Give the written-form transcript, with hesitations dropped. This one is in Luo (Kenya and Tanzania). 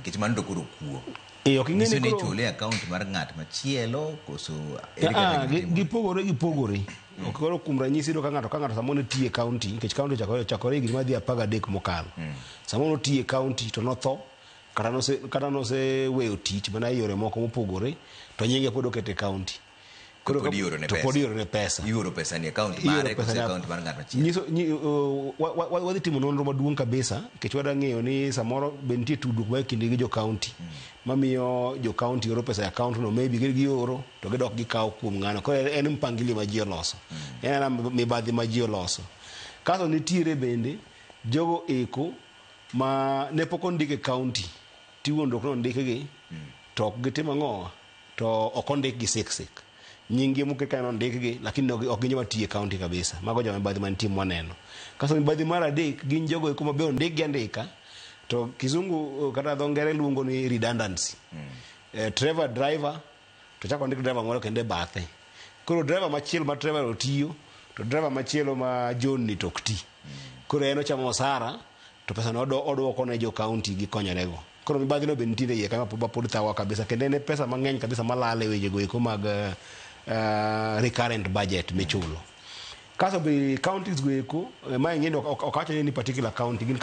Nikech mano to koro kuo. E, ok ing'e Nyiso ni ni koro ichule e account mar ng'at machielo koso ere kaka Ah, gima timore? Gipogore, gipogore. Ok koro kuom ranyisi, iyudo ka ng'ato samoro ne tiyo e county, nikech county ochakore higni madhi 13 mokalo. Samoro notiyo e county to notho kata noseweyo tich mana e yore moko mopogore, to nyinge pod oket e county. To pod iorone To pesa. pod iorone pesa. Ioro pesa ni e account Ioro mare pesa koso e ne account mar ng'at machielo? Nyiso wadhi timo nonro maduong' kabisa, nikech wadwa ng'eyo ni samoro be nitie tudruok mar kindgi gi jo county mamiyo jo county oro pesa e account no. Maybe gioro to gidok gikawo kuom ng'ano. Koro en mpangilio ma ji oloso, en ena mibadhi ma ji oloso. Kasto nitiere bende jogo eko ma ne pok ondik e county, tiwuondruok ni ondikgi to ok gitim ang'o, to ok ondikgi sik sik nying gi moket kanyo ondikgi, lakini ok gin joma tiyo e county kabisa. Mago joma mibadhi mantie mwaneno. Kasto mibadhi mar adek gin jogo eko ma be ondikgi andika to kizungu kata dho ngere luongo ni redundancy. Trevor driver to chako ondik driver moro kendo e bathe. Koro driver machielo ma Trevor otiyo to driver machielo ma John ni to ok ti. Koro en ochamo osara to pesa no oduoko ne jo county gikonyorego. Koro mibadhi no be nitiere iye kanyo ma pod thawa kabisa, kendo en pesa mang'eny kabisa malal e wechego eko mag recurrent budget michulo. Kasto be counties go eko, mae ing'e ni ok awacho ni particular county gin.